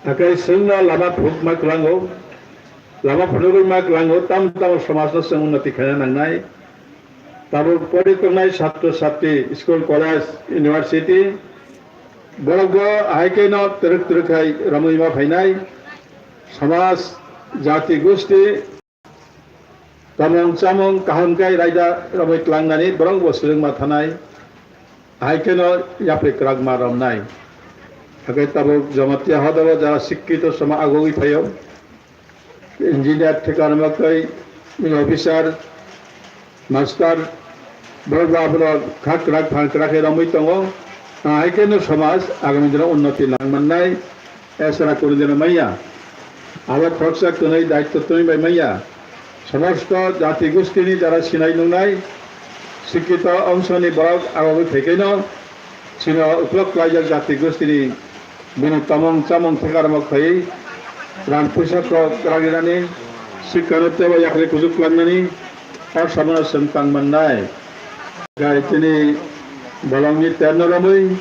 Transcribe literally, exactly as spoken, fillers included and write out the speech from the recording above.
Hakai chwngno lama phunukma kwlango, lama phunugwi ma kwlango, tamo tamo somajno chwng unnoti khaina nangnai. Tabuk poritongnai satro satri, school, college, university, borokbo ahai kheno twrwk twrwk hai romwi ma phainai. Somaj, jati, gusti, Tongmung chamung kaham khe raida romwi tlangnani borok bo swrwngma thanai, hai kheno yapri kwrak ma romnai. Hakhe tabuk Jamatia hodoro jara sikkito sama agogwi phaio, engineer theka rwma khe officer, master, borok bo abono kha kwrak phan kwrak khe romwi tongo. Hai kheno somaj agami dino unnoti nang mannai. Esra kunu dino manya. Abo khoroksa kwnwi daitto twnwi bai manya. Somosto jati gustini jara sinai nungnai, sikkito ongsoni borok agogwi phaikhaino, chino uklok klaijak jati gustini bini tomung chamung thekarmo khaiwi rang puisa kok ragirani sikkano tebo yakri kujuk klangnani o sabono chwng tang mannai. Gai tini bolongni terno romwi